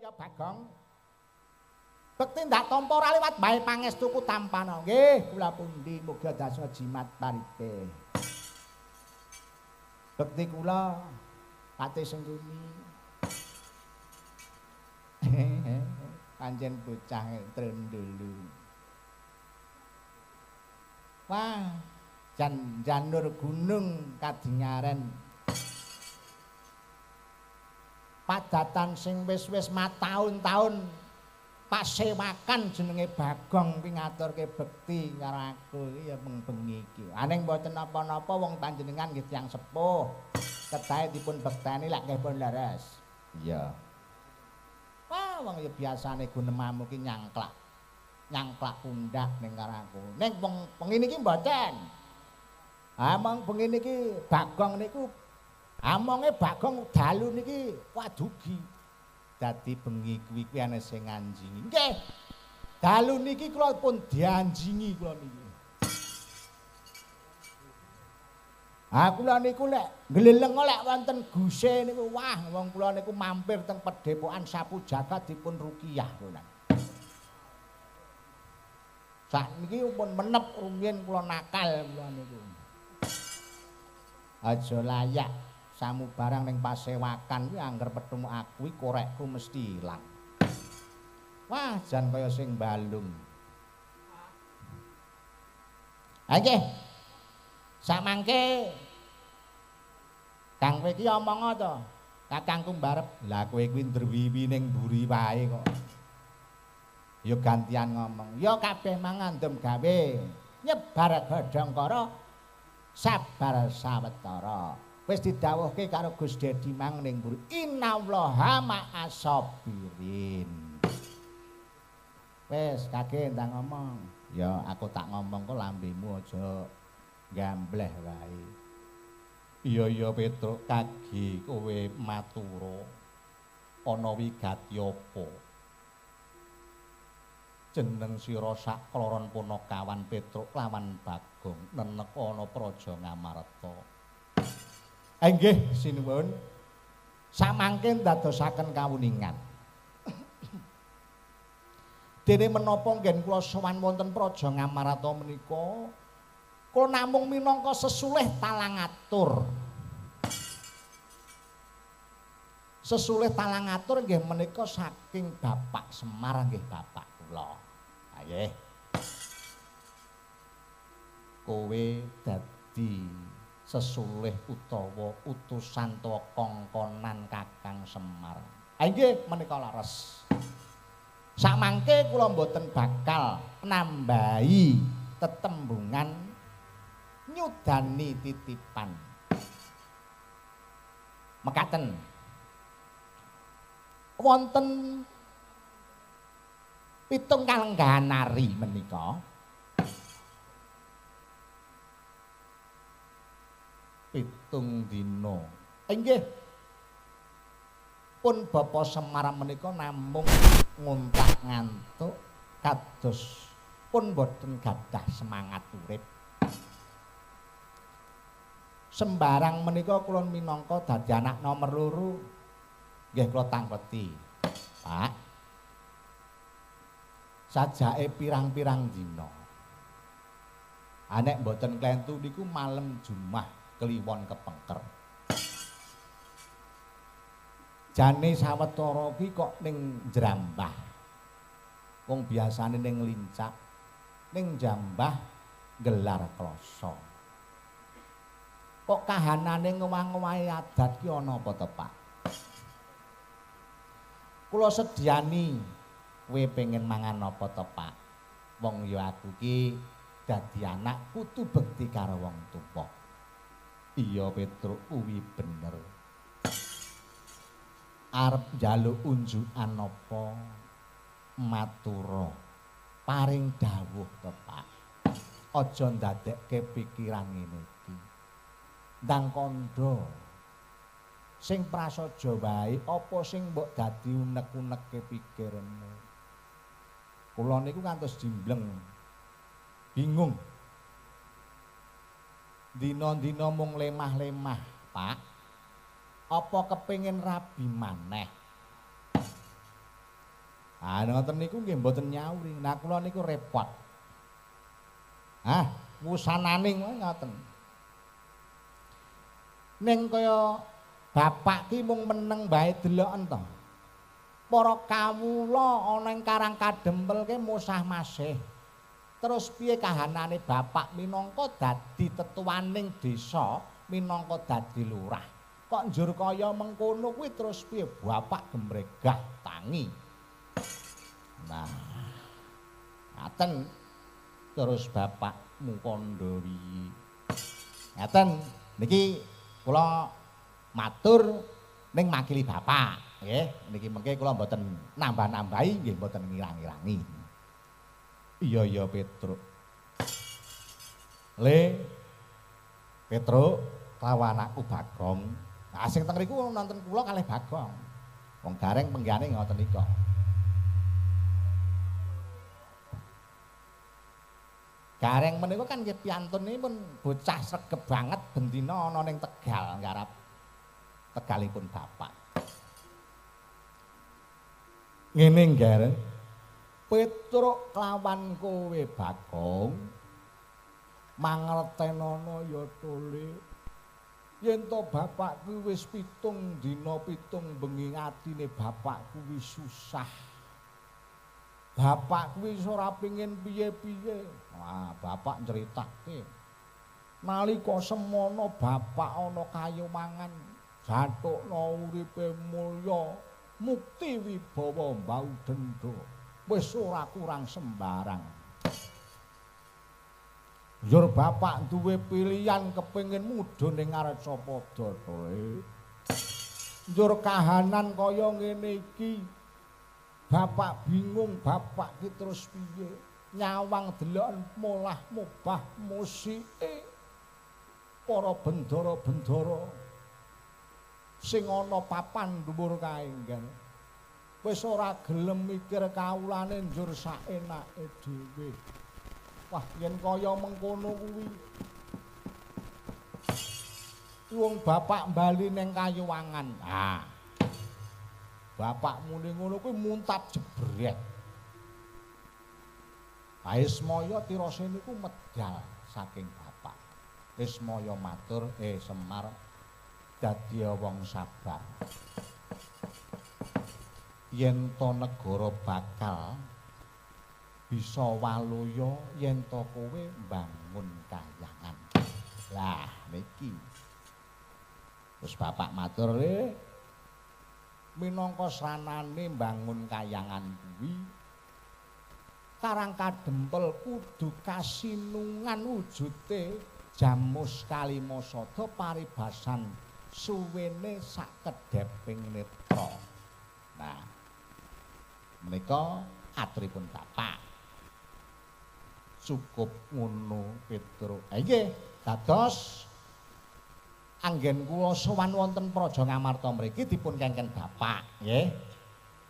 Iya Bagong. Bekti ndak tampa ora liwat bae pangestuku tampana. Nggih, kula pundi muga dasa jimat paripe. Bekti kula Patih Sengkuni. Pancen bocah trendulu. Wah, jan janur gunung kadingaren. Padatan sing wis-wis mataun-taun pasewakan jenenge Bagong kuwi ngaturke bekti karo aku iki ya bengi iki. Aning mboten napa-napa wong panjenengan nggih tiyang sepuh. Kedahe dipun bekteni lak nggih pun leres. Iya. Wah, wong ya biasane gunemamu ki nyangklak. Nyangklak pundak ning karo aku. Ning wong bengi niki mboten. Ah, mong bengi niki Bagong niku amonge Bagong dalu niki wadugi. Dadi bengi kuwi kuwi ana sing nganjingi. Nggih. Dalu niki kula pun dianjingi kula niki. Ah kula niku lek ngleleng lek wonten guse niku wah wong kula niku mampir teng pedhepokan Sapu Jagat dipun rukiyah kula. Sakniki pun menep rumiyin kula nakal kula niku. Aja layak samubarang ning pasewakan kuwi angger petemu aku iki korekku mesti ilang. Wah, jan kaya sing balung. Ha nggih. Samangke Kang kowe iki omong to. Kakangku mbarep. Lah kowe kuwi ndrewiwi ning mburi wae kok. Ya gantian ngomong. Ya kabeh mangandem gawe nyebar godhong kara sabar sawetara. Wis didhawuhke karo Gus Dedi mang ning mburi. Innallaha ma'asabirin. Wis kage ndang ngomong. Ya aku tak ngomong kok lambemu aja gambleh wae. Iya iya Petruk kage kowe matura ana wigati apa? Jeneng sira sak kloron punakawan Petruk lawan Bagong nenek ana praja Ngamarta. Nggih sinuwun. Samangke ndadosaken kawuningan. Dene menapa nggen kula sowan wonten praja Ngamarta menika kula namung minangka sesulih talang atur. Sesulih talang atur nggih menika saking Bapak Semar nggih bapak kula. Ha nggih. Kowe dadi sesulih utawa utusan utawa kongkonan Kakang Semar. Ha nggih menika leres. Samangke kula mboten bakal nambahi tetembungan nyudani titipan. Mekaten. Wonten pitung kalenggahan nari menika. Pitung dina. Inggih. Pun Bapak Semar menika namung ngontak ngantuk kados pun boten gadah semangat urip. Sembarang menika kula minangka dadi anak nomor loro nggih kula tangkleti. Pak. Sajake pirang-pirang dina. Anek mboten klentu niku malem Jumat Kliwon kepengker. Jane sawetara ki kok ning Jrambah. Wong biasane ning Lincak, ning Jambah gelar kloso. Kok kahanane ngowah-ngowahi adat ki ana apa to, Pak? Kula sediani kowe pengen mangan apa to, Pak? Wong ya aku ki dadi anak kudu bekti karo wong tuwa. Iya Petruk kuwi bener. Arep njaluk unjukan apa matura paring dawuh to, Pak. Aja ndadekke pikiran ngene iki. Ndang kandha sing prasaja wae apa sing mbok dadi unek-uneke pikirmu. Kula niku ngantos jimbleng. Bingung. Dina-dina mung lemah-lemah, Pak. Apa kepengin rabi maneh? Ah ngoten niku nggih mboten nyauri. Nah kula niku repot. Ah, wusanane ngoten. Ning kaya bapak ki mung meneng bae deloken to. Para kawula ana ing Karang Kadempel ki musah masih. Terus piye kahanane bapak minangka dadi tetuaning desa, minangka dadi lurah. Kok njur kaya mengkono kuwi terus piye bapak gemregah tangi. Nah, ngaten terus bapakmu kandha piye. Ngaten niki kula matur ning makili bapak nggih, niki mengke kula mboten nambah-nambahi nggih mboten ngirang-ngirangi. Iya ya Petruk. Le Petruk kelawan anakku Bagong. Nah sing teng riku nonton kula kalih Bagong. Wong Gareng penggane ngoten nika. Gareng menika kan nggih piantunipun bocah sregep banget bendina ana ning Tegal nggarap tegalipun bapak. Ngene Gareng, Petruk kelawan kowe Bagong mangertenono ya tole yen to bapak kuwi wis 7 dina 7 bengi atine bapak kuwi susah. Bapak kuwi ora pengin piye-piye. Wah, bapak nceritake. Nalika semono bapak ana kayumangan, jathukna uripe mulya, mukti wibawa mbau denda. Wis ora kurang sembarang. Njur bapak duwe pilihan kepengin mudhun ning Arcapada kowe. Njur kahanan kaya ngene iki. Bapak bingung, bapak ki terus piye? Nyawang deloken molah mubah musike para bendara-bendara sing ana papan dhuwur kae nggih. Wis ora gelem mikir kawulane njur saenake dhewe. Wah, yen kaya mengkono kuwi wong bapak bali ning Kayuwangan. Ah. Bapak muni ngono kuwi muntap jebret. Ismaya tirose niku medal saking bapak. Ismaya matur, Semar dadi wong sabar. Yen to negara bakal bisa waluya yen to kowe mbangun kayangan. Lah niki. Terus bapak matur, minangka sranane mbangun kayangan kuwi Karang Kadempel kudu kasinungan wujute jamus kalima sada paribasan suwene sakedheping netra. Nah, menika aturipun bapak. Cukup ngono Petruk. Nggih, dados anggen kula sowan wonten Praja Ngamarta mriki dipun kengken bapak nggih.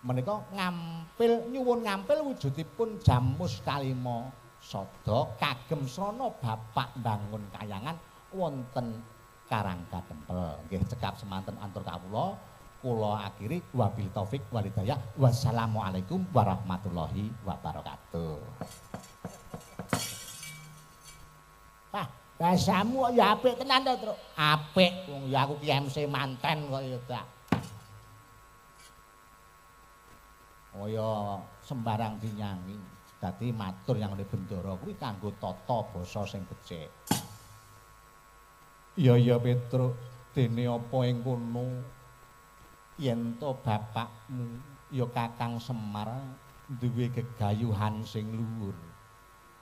Menika ngampil nyuwun ngampil wujudipun jamus kalima sada kagem srana bapak mbangun kayangan wonten Karang Kadempel. Nggih cekap semanten antur kawula, kula akhiri wabil taufik wal hidayah. Wassalamualaikum warahmatullahi wabarakatuh. Wah, bahasamu ya apik tenan to, Truk. Apik wong ya aku ki MC manten kok ya tak. Oh ya sembarang dinyangi. Dadi matur yang ngene bendara kuwi kanggo tata basa sing becik. Iya ya Petruk, dene apa ing kono yen to bapakmu ya Kakang Semar duwe gegayuhan sing luhur.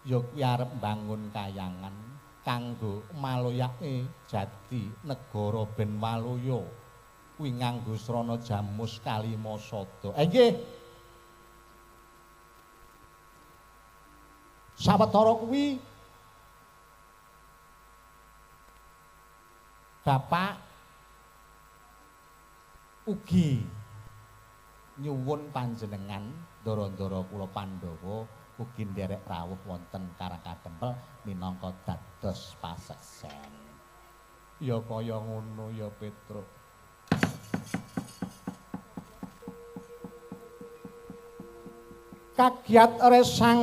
Ya kuwi arep mbangun kayangan kanggo maloyake jati negara ben waluya kuwi nganggo srana jamus kalima sada. Nggih. Sawetara kuwi bapak ugi nyuwun panjenengan ndara-ndara kula Pandhawa ugi nderek rawuh wonten Karang Kadempel minangka dados paseksen. Ya kaya ngono ya Petruk. Kagiat resang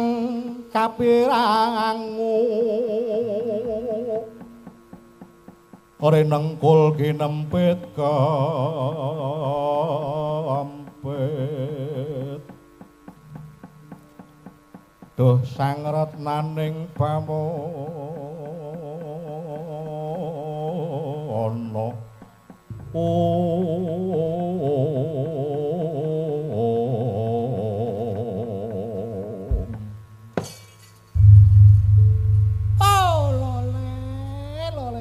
kapirangu ore nengkul kinempit kempit duh sang retnaning pamono.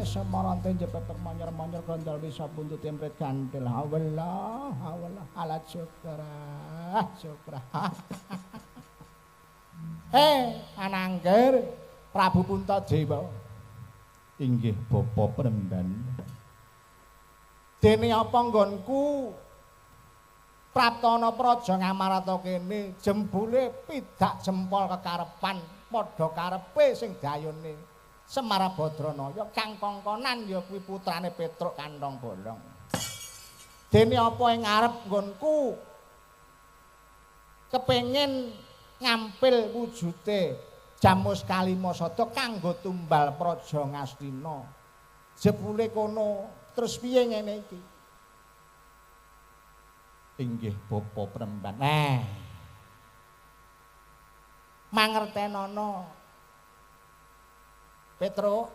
Semarante jepepek manyer-manyer gondol bisa buntut empret gantil. Hawelah, hawelah, alat syukrah, syukrah. Anangger Prabu Puntadewa. Inggih Bapa Premban. Dene apa nggonku praptana praja Ngamarta kene jembule pidak jempol kekarepan padha karepe sing dayune Semar Badranaya kang kongkonan ya kuwi putrane Petruk Kantong Bolong. Dene apa ing ngarep nggonku kepengin ngampil wujute Jamus Kalimasada kanggo tumbal praja Ngastina. Jebule kono terus piye ngene iki? Inggih Bapa Premban. Nah. Mangertenono Petruk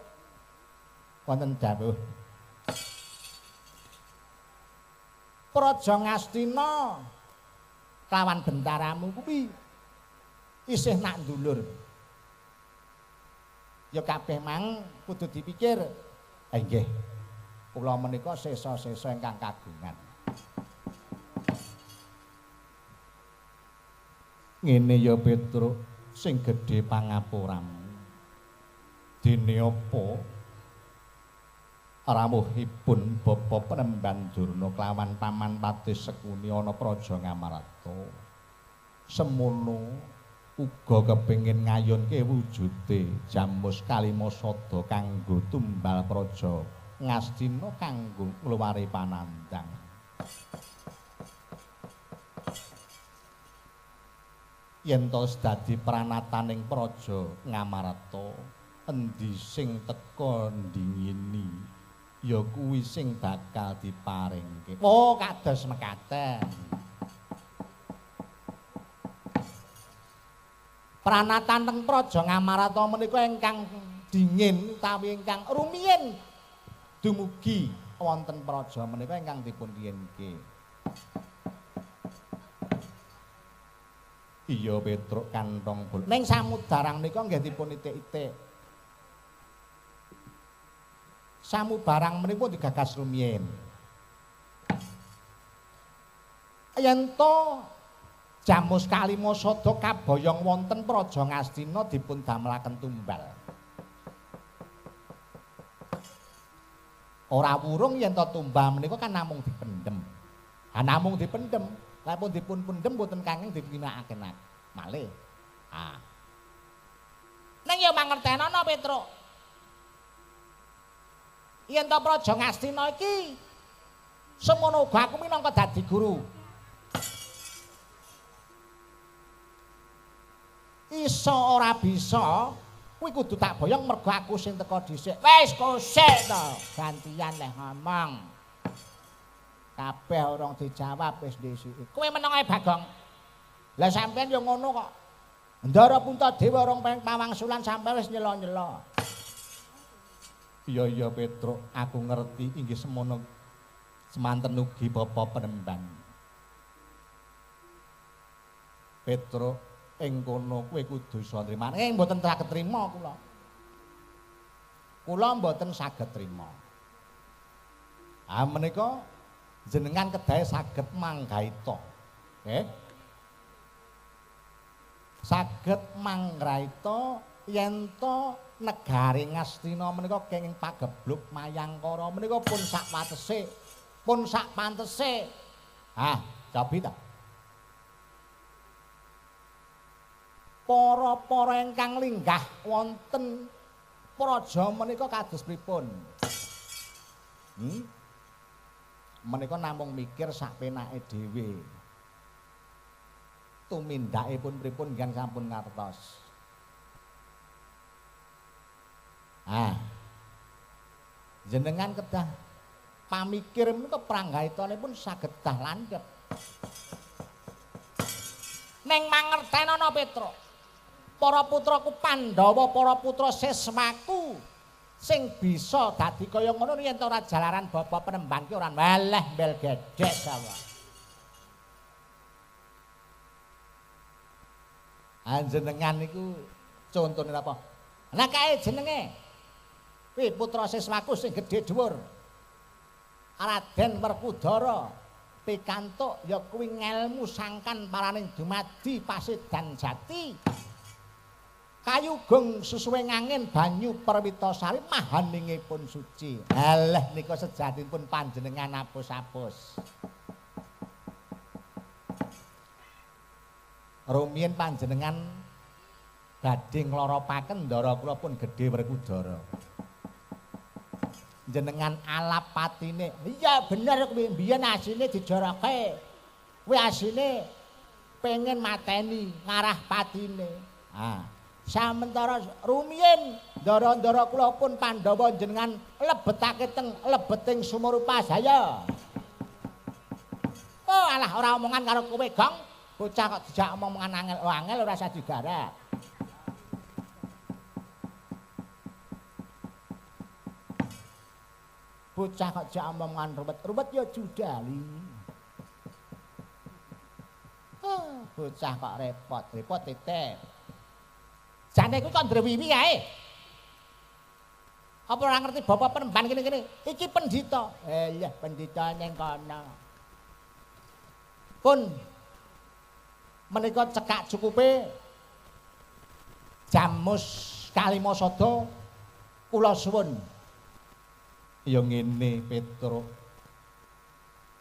wonten dawuh. Praja Ngastina lawan bentaramu kuwi isih nak ndulur. Ya kabeh mang kudu dipikir. Inggih. Kula menika sesa-sesa ingkang kagungan. Ngene ya Petruk sing gedhe pangapuramu. Dene apa rawuhipun Bapa Premban Durna kelawan Paman Patih Sekuni ana praja Ngamarta. Semono uga kepengin ngayunke wujude Jamus Kalimasada kanggo tumbal praja Ngastina kanggo ngluwari panandhang. Yen to dadi pranataning praja Ngamarta, endi sing teka ndingini ya kuwi sing bakal diparingke. Oh, kados mekaten. Pranatan teng praja Ngamarta menika ingkang dingin utawi ingkang rumiyin dumugi wonten praja menika ingkang dipun riyenke. Iya Petruk Kantong Bolong. Ning samubarang menika nggih dipun itik-itik. Samubarang menika digagas rumiyin. Yen to Jamus Kalimasada kaboyong wonten praja Ngastina dipun damelaken tumbal. Ora wurung yen to tumbal menika kan namung dipendhem. Ha namung dipendhem, lha pun dipun pendhem boten kangeng dipigunakaken malih. Ha. Ning ya mangertenono Petruk. Yen to praja Ngastina iki semono uga aku minangka dadi guru. Iso ora bisa kuwi kudu tak boyong mergo aku sing teka dhisik. Wis kosek to, gantian leh ngomong. Kabeh urung dijawab wis dhisiki. Kowe meneng ae Bagong. Lah sampean yo ngono kok. Ndara Puntadewa urung pawangsulan sampean wis nyela-nyela. Iya iya Petruk, aku ngerti inggih semono semanten ugi Bapa Penemban. Petruk ing kono kowe kudu iso nrima. Ing mboten saged trima kula. Kula mboten saged trima. Ah menika jenengan kedahe saged manggaita. Nggih. Saged manggraita yen to negari Ngastina menika kenging pagebluk Mayangkara menika pun sak watese, pun sak pantese. Ah, cobi ta. Para-para ingkang linggah wonten praja menika kados pripun? Menika namung mikir sak penake dhewe. Tumindake pun pripun nggih sampun ngartos. Ah. Jenengan kedah pamikir menika pranggaitane pun saged dah landhep. Neng mangertenono Petruk. Para putraku Pandhawa, para putra Siswaku sing bisa dadi kaya ngono yen ora jalaran bapa penemban ki ora weleh mbel gedhes sawah. Anjenengan niku contone apa? Lah kae jenenge. Kuwi putra Siswaku sing gedhe dhuwur. Raden Werkudara pikantuk ya kuwi ngelmu sangkan paraning dumadi pasedan jati. Kayugung susuwe ngangin banyu perwitasari mahaningipun suci. Alah nika sejatipun panjenengan apus-apus. Rumiyin panjenengan badhe ngloropaken ndara kula pun gedhe Werkudara. Jenengan alap patine. Iya bener kuwi mbiyen asine dijoroke. Kuwi asine pengen mateni ngarah patine. Ah, samentara rumiyin ndara-ndara kula pun Pandhawa jenengan lebetake teng lebeting sumur Upasaya. Oh alah ora omongan karo kowe, Gong. Bocah kok dijak omongan angel, oh, angel ora usah digarap. Bocah kok dijak omongan ruwet-ruwet ya judali. Oh, bocah kok repot, repot titip. Jane kuwi kok ndrewiwi kae. Apa ora ngerti bapak penemban kene-kene? Iki pendhita. Eh iya, pendhita ning kono. Pun menika cekak cukupe jamus kalima sada kula suwun. Ya ngene Petruk.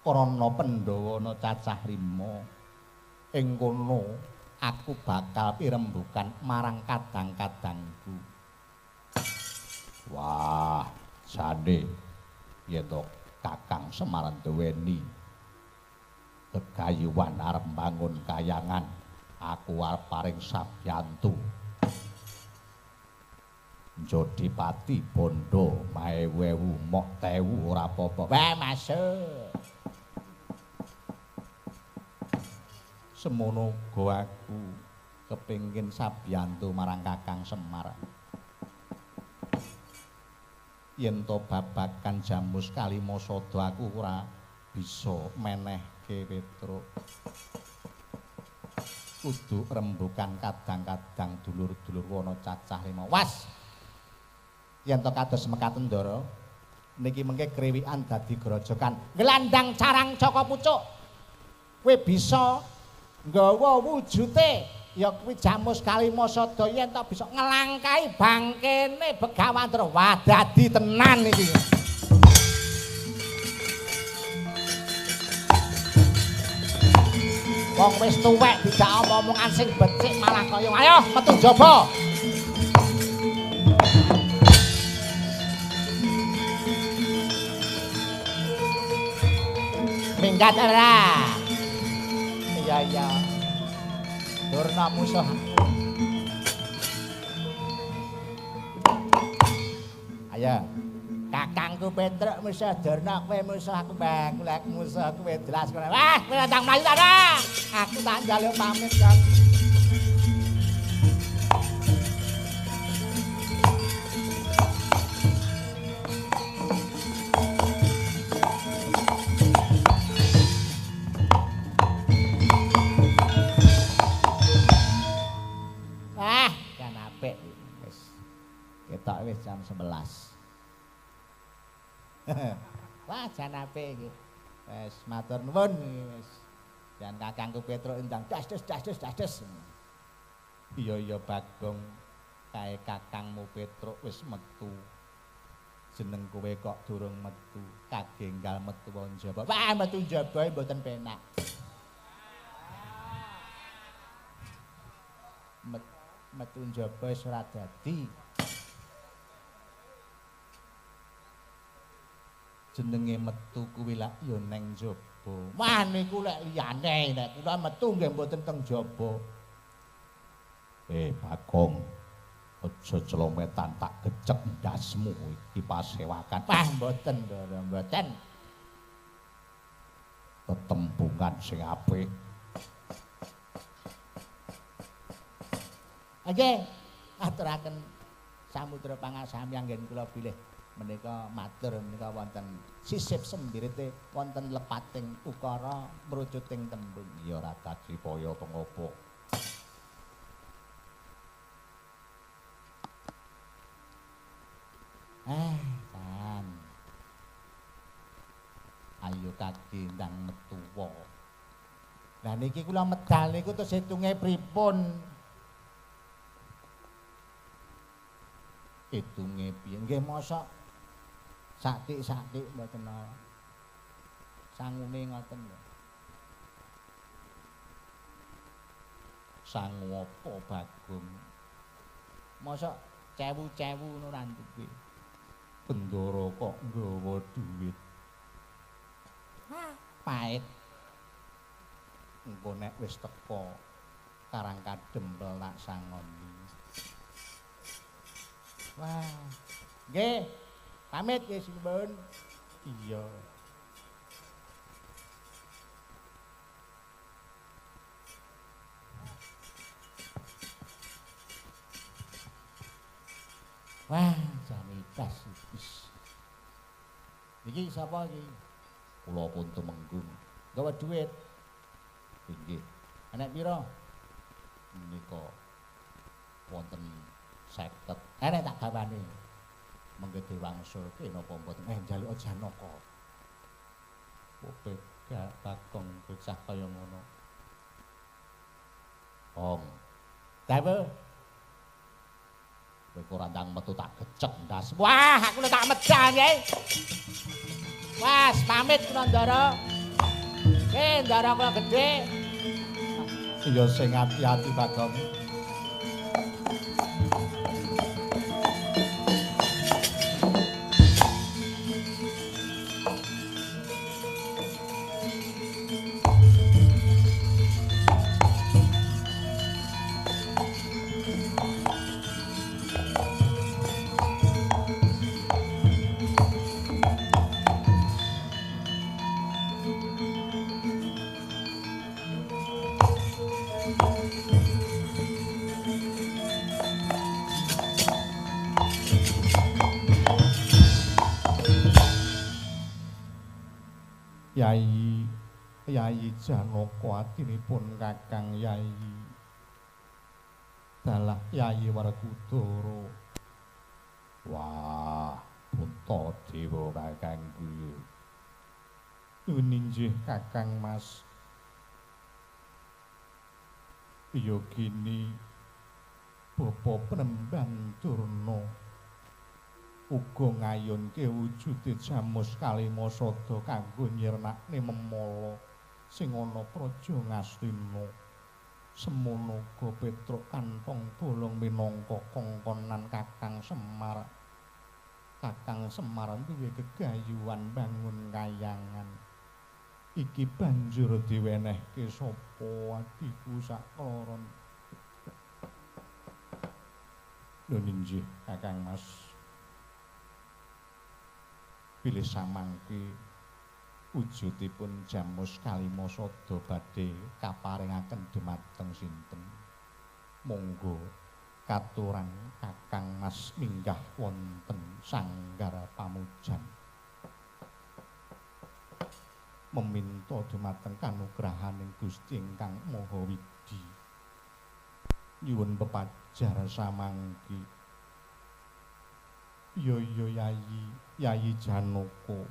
Karana Pandhawa ana cacah 5. Ing kono aku bakal pirembukan marang kadang-kadangku. Wah, jane yen to Kakang Semar duweni kegayuhan arep mbangun kayangan, aku arep paring sabyantu. Jodipati bondo maewu-ewu mok tewu ora apa-apa. Wah, masuk. Semono uga aku kepengin sabyantu marang Kakang Semar. Yen to babagan jamus kalima sada aku ora bisa menehke Petruk. Kudu rembukan kadang-kadang dulur-dulur wana cacah 5. Was. Yen to kados mekaten Ndara, niki mengke kriwikan dadi grojokan. Nglandang carang caka pucuk. Kowe bisa nggawa wujute ya kuwi jamus kalima sada yen to bisa ngelangkai bangkene Begawan Ndara. Wah, dadi tenan iki. Wong wis tuwek dijak omong-omongan sing becik malah kaya ayo metu njaba. Minggat ora. Iya iya. Durna musuh. Ayo. Kakangku Petruk musuh Durna, kowe musuh aku, Bang. Lek musuh kowe jelas kowe. Wah, kowe ndang mlayu ta, Aku tak njaluk pamit, Kang. Ah, jan apik wis. Ketok wis jam 11. Wah, jan apik iki. Wis matur nuwun wis. Jan kakangku Petruk ndang das das das das das. Iya iya Bagong, kae kakangmu Petruk wis metu. Jeneng kowe kok durung metu, kagenggal metu njaba. Wah, metu njaba mboten penak. Metu njaba wis ora dadi. Jenenge metu kuwi lak ya neng njaba. jaba. Wah niku lek liyane, nek kula metu nggih mboten teng jaba. Bagong, aja celometan tak gecek ndasmu iki pasewakan. Wah mboten, Ndara, mboten. Tetembungan sing apik. Nggih, aturaken samudra pangasami anggen kula bilih menika matur menika wonten sisip sembirite wonten lepating ukara mrucuting tembung. Ya ora kacipaya pengopo. Jan. Ayo kaki ndang metuwa. Lah niki kula medal niku terus hitunge pripun? Hitunge piye? Nggih mosok satik-satik mboten sangune ngoten lho. Sangu apa Bagong? Mosok cewu-cewu ngono ra duwe. Bendara kok nggawa duit. Hah, pait. Engko nek wis teko Karang Kadempel tak sangoni. Wah. Nggih. Pamit nggih simbun. Iya. Wah, jane tas wis. Iki sapa iki? Kula pun tumenggung. Gawa duit. Inggih. Enek pira? Menika wonten 50. Enek tak gawane. Mengke diwangsulke napa mboten? Njaluk Janaka. Ope Bagong bocah kaya ngono. Ong. Dawa. Kowe ora ndang metu tak gecek ndas. Wah, aku tak medal nggih. Wah, pamit kula Ndara. Nggih, Ndara kula gedhe. Ya sing ati-ati Bagong. Yai Yai Janaka atinipun Kakang Yai dalah Yai Werkudara. Wah, Puntadewa kakangku. Nuwun injih Kakang Mas. Ya gini Bapa Penemban Durna uga ngayunke wujude Jamus Kalima Sada kanggo nyirnakne memala sing ana praja Ngastina. Semono uga Petruk kantong bolong minangka kongkonan Kakang Semar. Kakang Semar duwe gegayuhan bangun kayangan. Iki banjur diwenehke sapa adhiku sakloron? Lho injih Kakang Mas. Bilih samangke wujudipun Jamus Kalima Sada badhe kaparingaken dumateng sinten. Monggo katuran Kakang Mas minggah wonten sanggar pamujan. Meminta dumateng kanugrahaning Gusti ingkang Maha Widhi. Nyuwun pepajar samangke. Ya ya Yayi, Yayi Janaka.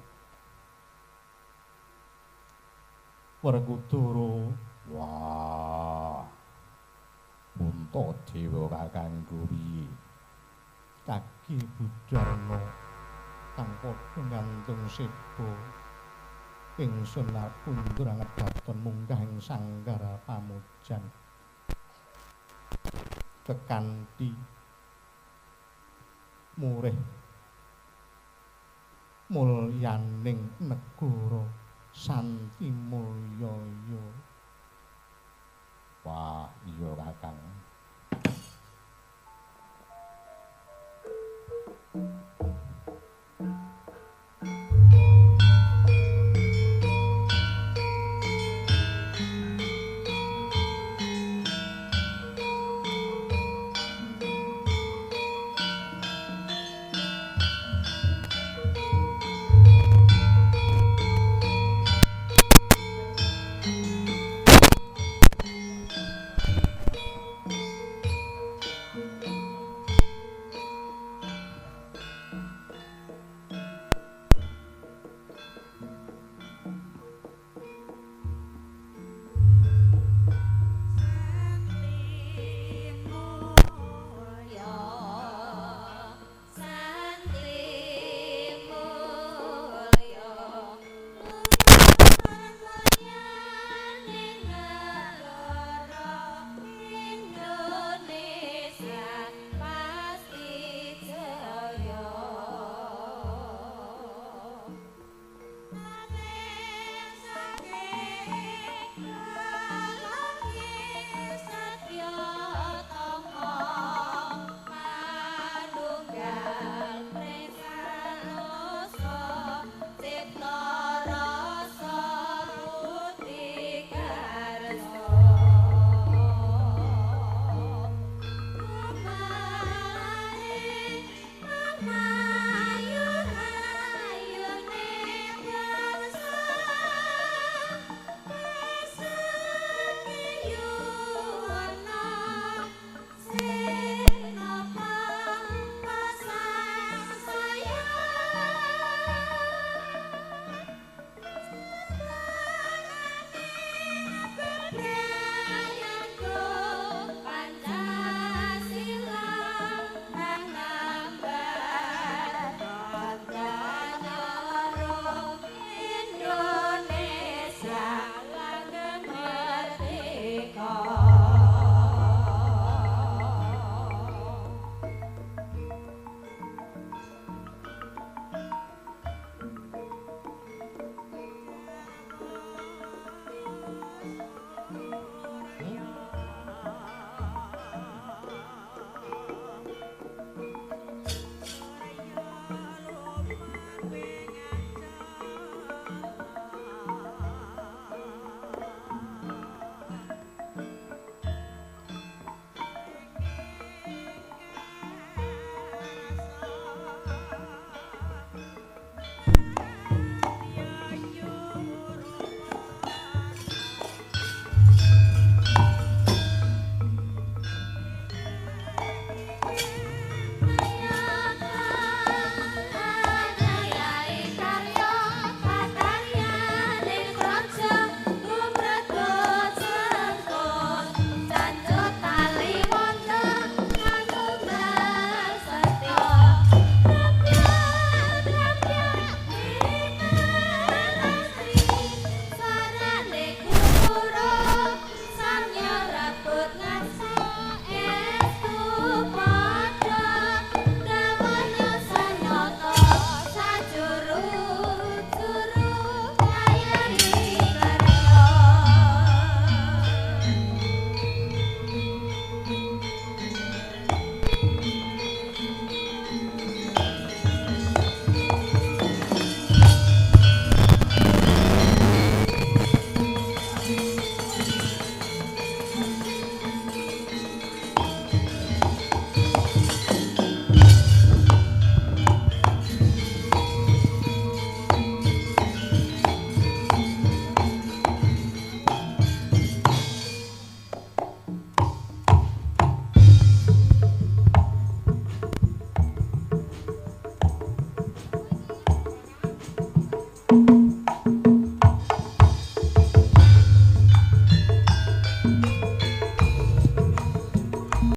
Werkudara. Wah. Puntadewa kakangku piye? Kaki Budarna kang padha ngantung seba. Ingsun kundur angedaton munggah ing sanggar pamujan. Kekanthi murih mulyaning negara. Santi Mulya ya. Wah, iya Kakang.